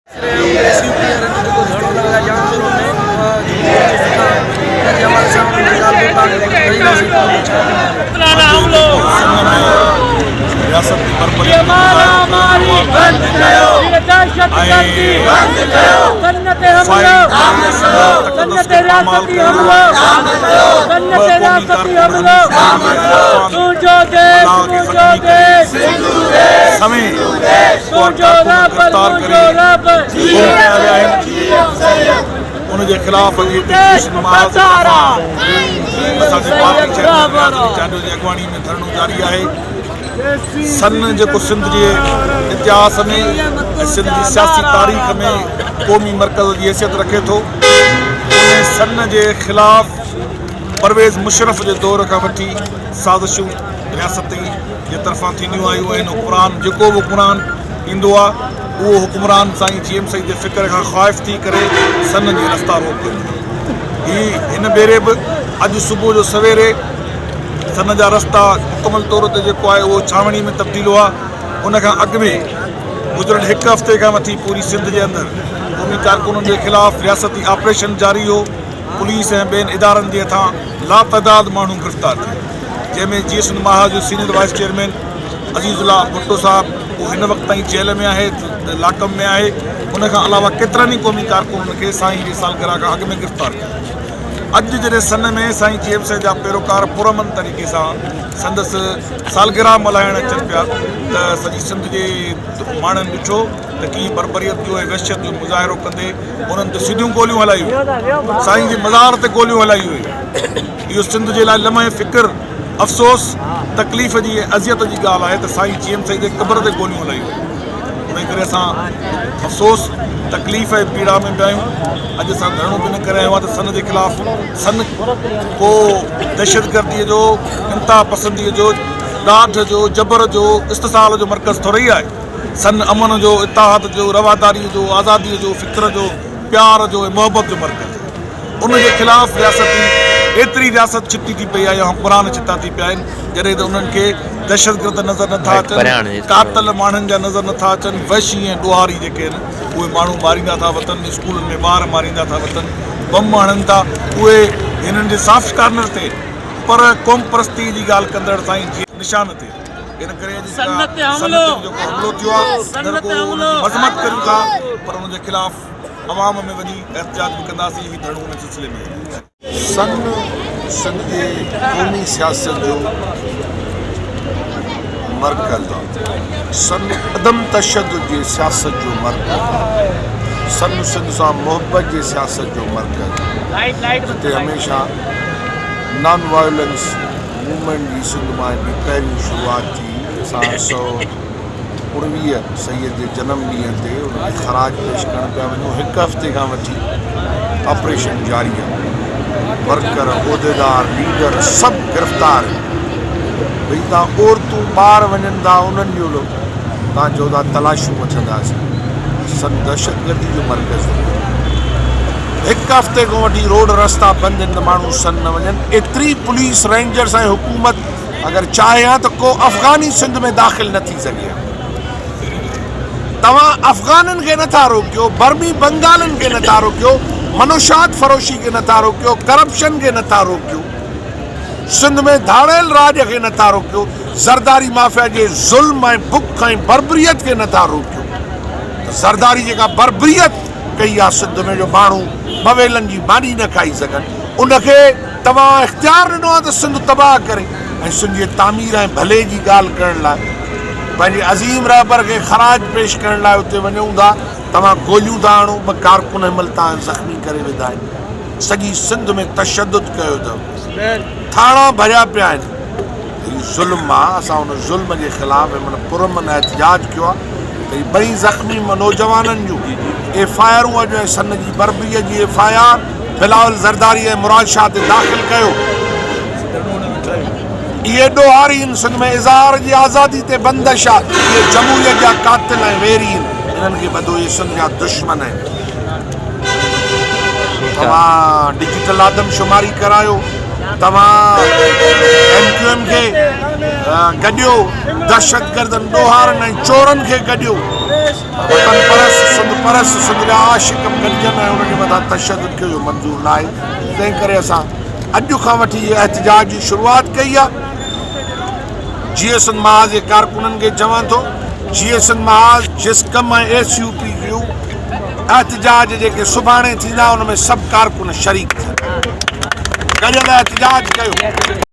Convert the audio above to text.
S U P وارن جو جيڪو ڌرڻو لڳل آهي ڄامشورو ۾ ان جي حوالي سان انهن جي ڳالهه ٻولهه تان ڪنداسين. رياست جي بربريت جو مظاهرو ڪيو ويو آهي ۽ فائل تقدس کي پامال ڪيو ويو آهي ٻه قومي ڪارڪن حنيف علي ۽ عرفان ملاح کي زخمي ڪري سوين ڪارڪن گرفتار ڪري گم ڪيا ويا آهن ان جي خلاف اڄ هتي جيئي سنڌ محاذ جي طرفان اسان جي پارٽي چيئرمين رياض علي چانڊيو جي اڳواڻي ۾ ڌرڻو جاري آهي. سن جيڪو سنڌ جي اتهاس ۾ ۽ سنڌ جي سياسي تاريخ ۾ قومي مرڪز جي حيثيت رکي ٿو ان سن جي خلاف پرويز مشرف جي دور کان وٺي سازشون رياستي جي طرفان ٿينديون آيون آهن حڪمران جيڪو به حڪمران ايندو آهي اهو حڪمران سائين جي ايم سيد جي فڪر کان خائف ٿي ڪري سن جي رستا روڪ ڪندو هي هن ڀيري به اڄ صبح جو سويري سن جا رستا مڪمل طور تي جيڪو آهي اهو ڇانوڻي ۾ تبديل هئا ان کان اڳ ۾ گذريل هڪ هفتي کان وٺي پوري سنڌ جي اندر قومي ڪارڪنن جي خلاف رياستي آپريشن جاري هو پوليس ۽ ٻين ادارن جي هٿان لاتعداد ماڻهو گرفتار ٿيا جنهن ۾ جي سنڌ محاذ جو senior vice chairman Azizullah Bhutto صاحب اهو هن وقت تائين جيل ۾ آهي لاڪم ۾ آهي ان کان علاوه ڪيترن ئي قومي ڪارڪنن کي سائين جي سالگرهه کان اڳ ۾ گرفتار ڪيو اڄ جڏهن سن ۾ سائين جي ايم سيد جا پيروڪار پرامن طريقي سان سندس سالگرهه ملهائڻ اچن پيا ته سڄي سنڌ جي ماڻهن ڏٺو ته ڪيئن بربريت جو ۽ وحشيت جو مظاهرو ڪندي انهن تي سڌيون گوليون هلايون ويون سائين جي مزار تي گوليون هلايون ويون اهو سنڌ جي لاء لمحه فڪر افسوس تڪليف جي ۽ اذيت جي ڳالهه آهي ته سائين جي ايم سيد جي قبر تي گوليون هلايون ويون انهي ڪري اسان افسوس تڪليف ۽ پيڙا ۾ به آهيون اڄ اسان ڌرڻو به ان ڪري هنيو آهي ته سن جي خلاف سن ڪو دهشتگردي جو انتها پسندي جو ڏاڍ جو جبر جو استحصال جو مرڪز ٿورئي آهي سن امن جو اتحاد جو رواداري جو آزادي جو فڪر جو پيار جو ۽ محبت جو مرڪز آهي ان جي خلاف رياستي ايتري رياست ڇتي ٿي پئي آهي يا حڪمران ڇتا ٿي پيا آهن جڏهن ته انهن کي دهشتگرد نظر نٿا اچن قاتل ماڻهن جا نظر نٿا اچن وحشي ۽ ڏوهاري جيڪي آهن اهي ماڻهو ماريندا ٿا وتن اسڪولن ۾ ٻار ماريندا ٿا وتن بم هڻن ٿا اهي هنن جي سافٽ ڪارنر تي پر قوم پرستي جي ڳالهه ڪندڙ سائين جي نشان تي ان ڪري اڄ جيڪا صنعتن جو حملو ٿيو آهي نه رڳو ان جي مذمت ڪريون ٿا پر ان جي خلاف عوام ۾ وڃي احتجاج به ڪنداسين هي ڌرڻو ان سلسلي ۾ آهي. سن سنڌ جي قومي سياست جو مرڪز آ. سن عدم تشدد جي سياست جو مرڪز آ. سن سنڌ سان محبت جي سياست جو مرڪز آ. جتي هميشه نان وائلنس موومينٽ جي سنڌ مان هڪڙي پهرين شروعات ٿي. اسان 119 سيد جي جنم ڏينهن تي ان کي خراج پيش ڪرڻ پيا وڃون هڪ هفتي کان وٺي آپريشن جاري آهي ورڪر عهديدار ليڊر سڀ گرفتار آهن ڀئي تان عورتون ٻار وڃن ٿا انهن جو لو تان چئو ٿا تلاشيون وٺنداسين سن دهشتگردي جو مرڪز هو هڪ هفتي کان وٺي روڊ رستا بند آهن ته ماڻهو سن نه وڃن ايتري پوليس رينجرس ۽ حڪومت اگر چاهي ها ته ڪو افغاني سنڌ ۾ داخل نه ٿي سگهي ها. توهان افغانن کي نه ٿا روڪيو، برمي بنگالن کي نه ٿا روڪيو، منشيات فروشي کي نه ٿا روڪيو، ڪرپشن کي نه ٿا روڪيو، سنڌ ۾ ڌاڙيل راڄ کي نه ٿا روڪيو، زرداري مافيا جي ظلم ۽ بک ۽ بربريت کي نه ٿا روڪيو ته زرداري جيڪا بربريت ڪئي آ سنڌ ۾ جو ماڻهو ٻه ويلن جي ماني نه کائي سگهن ان کي توهان اختيار ڏنو آهي ته سنڌ تباهه ڪري ۽ سنڌ جي تعمير ۽ ڀلي جي ڳالهه ڪرڻ لاء پنهنجي عظيم رهبر کي خراج پيش ڪرڻ لاء اتي وڃون ٿا توهان گوليون ٿا هڻو ٻه ڪارڪن هن مهل توهان زخمي ڪري وڌا آهن سڄي سنڌ ۾ تشدد ڪيو اٿو ٿاڻا ڀريا پيا آهن هي ظلم آ اسان ان ظلم جي خلاف هن مهل پرامن احتجاج ڪيو آ ته هي ٻئي زخمي نوجوانن جون ايف I آرون اڄ ۽ سن جي بربريء جي F I R Bilawal Zardari ۽ Murad Shah تي داخل ڪيو. اهي ڏوهاري آهن، سنڌ ۾ اظهار جي آزادي تي بندش آ، اهي جمهوريت جا قاتل ۽ ويري آهن، انهن کي ٻڌو اهي سنڌ جا دشمن آهن. توهان ڊجيٽل آدمشماري ڪرايو، توهان ايم ڪيو ايم کي گڏيو، دهشتگردن، ڏوهارن ۽ چورن کي گڏيو. وطن پرست، سنڌ پرست، سنڌ جا عاشق به گڏجن ۽ انهن جي مٿان تشدد ڪيو اهو منظور ناهي. تنهن ڪري اسان اڄ کان وٺي هي احتجاج جي شروعات ڪئي آهي. جيئي سنڌ محاذ جي ڪارڪنن کي چوان ٿو جيئي سنڌ محاذ، جسقم ۽ ايس يو پي جون احتجاج جيڪي سڀاڻي ٿيندا ان ۾ سڀ ڪارڪن شريڪ ٿين. گڏيل احتجاج ڪيو.